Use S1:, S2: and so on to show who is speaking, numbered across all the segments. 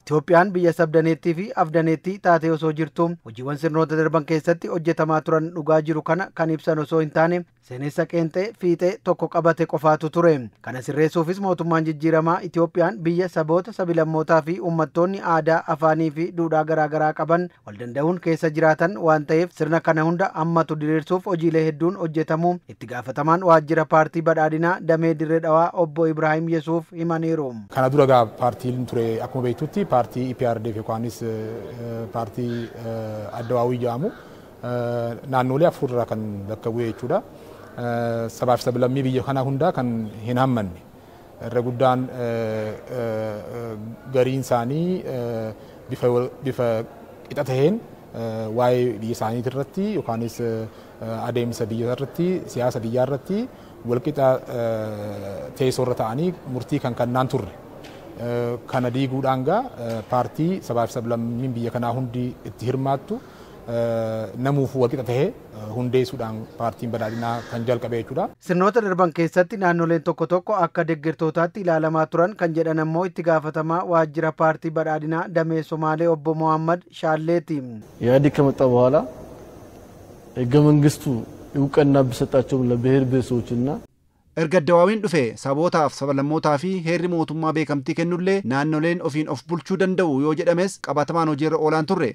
S1: Itoophiyaan biyya sabdaneettii fi afdaneettii taatee osoo jirtu hojiiwwan sirnoota darban keessatti hojjetamaa turan dhugaa jiru kana kan ibsan osoo hin taane seenessa qeenxee fiixee tokko qabate qofaatu ture. Kana sirreessuufis mootummaan jijjiiramaa Itoophiyaan biyya saboota sabilammootaa fi uummattoonni aadaa, afaanii fi duudhaa garaagaraa qaban wal danda'uun keessa jiraatan waan ta'eef sirna kana hunda hammatu diriirsuuf hojiilee hedduun hojjetamuu itti gaafatamaan waajjira paartii badhaadhinaa damee Dirree Dhawaa obbo Ibraahim Yesuuf himaniiru.
S2: Kana dura gaa paartiin ture akkuma beektutti paartii EPRDF yookaanis paartii Addawaawii jedhamu naannolee afur irraa kan bakka bu'e jechuudha. Sabaaf sablammii biyya kanaa hundaa kan hin hammanne irra guddaan gariin isaanii bifa qixa taheen waa'ee biyya isaanii irratti yookaanis adeemsa biyya irratti siyaasa biyyaa irratti walqixa teessoo irra ta'anii murtii kan kennaan turre. Kana diiguudhaan gaa paartii sabaaf sablammiin biyya kanaa hundi itti hirmaattu namuuf walqixa tahee hundeessuudhaan paartiin badhaadhinaa kan jalqabe jechuudha.
S1: Sirnoota darban keessatti naannoleen tokko tokko akka deeggartootaatti ilaalamaa turan kan jedhan ammoo itti gaafatamaa waajjira paartii badhaadhinaa damee Somaalee obbo Mohammad Shaalleeti.
S3: ኢህአዴግ ከመጣ በኋላ ህገ መንግስቱ እውቅና ቢሰጣቸውም ለብሔር ብሔረሰቦችና
S4: Erga Addawaawiin dhufe sabootaaf sablammootaa fi heerri mootummaa beekamtii kennullee naannoleen ofiin of bulchuu danda'u yoo jedhames qabatamaan hojiirra oolaan turre.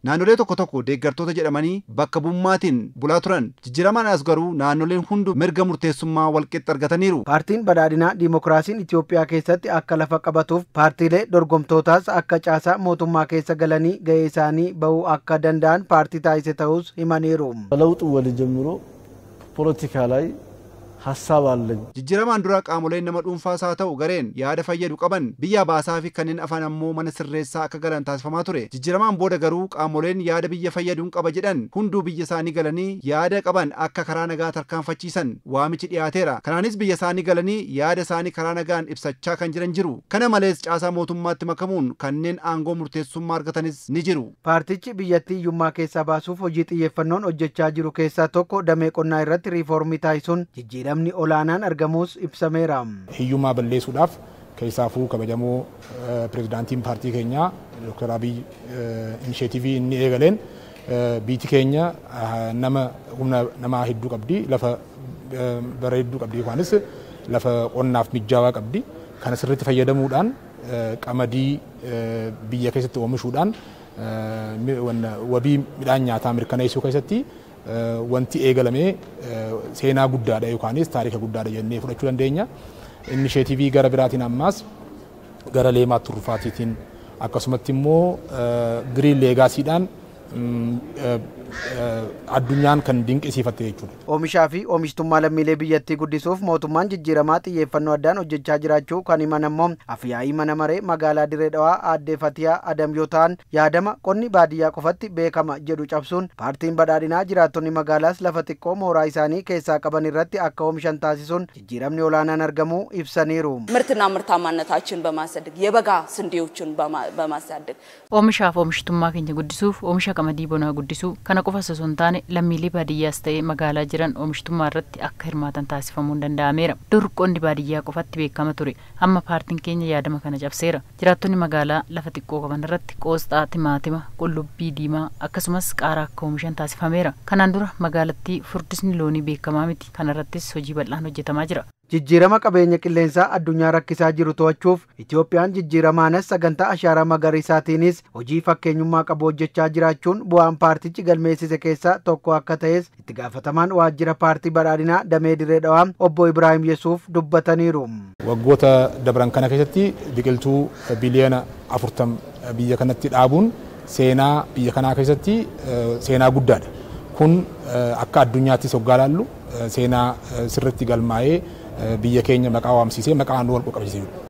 S4: Naannolee tokko tokko deeggartoota jedhamanii bakka bu'ummaatiin bulaa turan. Jijjiiramaan as garuu naannoleen hundu mirga murteessummaa walqixa argataniiru.
S1: Paartiin badhaadhinaa diimokiraasiin Itoophiyaa keessatti akka lafa qabatuuf paartiilee dorgomtootaas akka caasaa mootummaa keessa galanii gahee isaanii bahuu akka danda'an paartii taasise ta'us himaniiru.
S3: ከለውጡ ወዲህ ጀምሮ ፖለቲካ ላይ ሀሳብ አለኝ።
S4: Jijjiiramaan dura qaamoleen nama dhuunfaas haa ta'u gareen yaada fayyadu qaban biyya baasaa fi kanneen afaan ammoo mana sirreessaa akka galan taasifamaa ture. Jijjiiramaan booda garuu qaamoleen yaada biyya fayyaduun qaba jedhan hunduu biyya isaanii galanii yaada qaban akka karaa nagaa tarkaanfachiisan waamichi dhiyaateera. Kanaanis biyya isaanii galanii yaada isaanii karaa nagaan ibsachaa kan jiran jiru. Kana malees caasaa mootummaatti makamuun kanneen aangoo murteessummaa argatanis ni jiru.
S1: Paartichi biyyattii hiyyummaa keessaa baasuuf hojii xiyyeeffannoon hojjechaa jiru keessaa tokko damee qonnaa irratti riifoormii taasisuun jijjiiramni olaanaan argamuus ibsameera.
S2: Hiyyummaa balleessuudhaaf keessaafuu kabajamoo pirezidaantiin paartii keenyaa Dr. Abiy inisheetivii inni eegaleen biyyi keenya nama humna namaa hedduu qabdi, lafa bareedduu qabdi yookaanis lafa qonnaaf mijaawaa qabdi. Kana sirriitti fayyadamuudhaan qamadii biyya keessatti oomishuudhaan wabii midhaan nyaataa mirkaneessuu keessatti wanti eegalamee seenaa guddaadha yookaanis taarika guddaadha jennee fudhachuu dandeenya. Inisheetivii gara biraatiin ammaas gara leemaa turfaatiitiin akkasumatti immoo giriin leegaasiidhaan addunyaan kan dinqisiifatte jechuudha.
S1: Oomishaa fi oomishtummaa lammiilee biyyattii guddisuuf mootummaan jijjiiramaa xiyyeeffannoo addaan hojjechaa jiraachuu kan himan ammoo afyaa'ii mana maree magaalaa Dirree Dhawaa aadde Fatiyaa Adam yoo ta'an yaadama qonni baadiyyaa qofatti beekama jedhu cabsuun paartiin badhaadhinaa jiraattonni magaalaas lafa xiqqoo mooraa isaanii keessaa qaban irratti akka oomishan taasisuun jijjiiramni olaanaan argamuu ibsaniiru.
S5: ምርትና ምርታማነታችን በማሳደግ የበጋ ስንዴዎችን በማሳደግ
S6: Oomishaaf oomishtummaa keenya guddisuuf oomisha qamadii bonaa guddisuu kana qofa osoo hin taane lammiilee baadiyyaas ta'ee magaalaa jiran oomishtummaa irratti akka hirmaatan taasifamuun danda'ameera. Dur qonni baadiyyaa qofatti beekama ture. Amma paartiin keenya yaadama kana cabseera. Jiraattonni magaalaa lafa xiqqoo qaban irratti qoosxaa, timaatima, qullubbii diimaa akkasumas qaaraa akka oomishan taasifameera. Kanaan dura magaalattii furdisni loonii beekamaa miti. Kana irrattis hojii bal'aan hojjetamaa jira.
S1: Jijjiirama qabeenya qilleensaa addunyaa rakkisaa jiru to'achuuf Itoophiyaan jijjiiramaanas sagantaa ashaaraa magariisaatiinis hojii fakkeenyummaa qabu hojjechaa jiraachuun bu'aan paartichi galmeessise keessaa tokko akka ta'es itti gaafatamaan waajjira paartii badhaadhinaa damee Dirree Dhawaa obbo Ibraahim Yesuuf dubbataniiru.
S2: Waggoota dabran kana keessatti biqiltuu biliyoona 40 biyya kanatti dhaabuun seenaa biyya kanaa keessatti seenaa guddaadha. Kun akka addunyaattis hoggaa laallu seenaa sirriitti galmaa'ee biyya keenya maqaa waamsiisee maqaan wal qabsiisee jiru.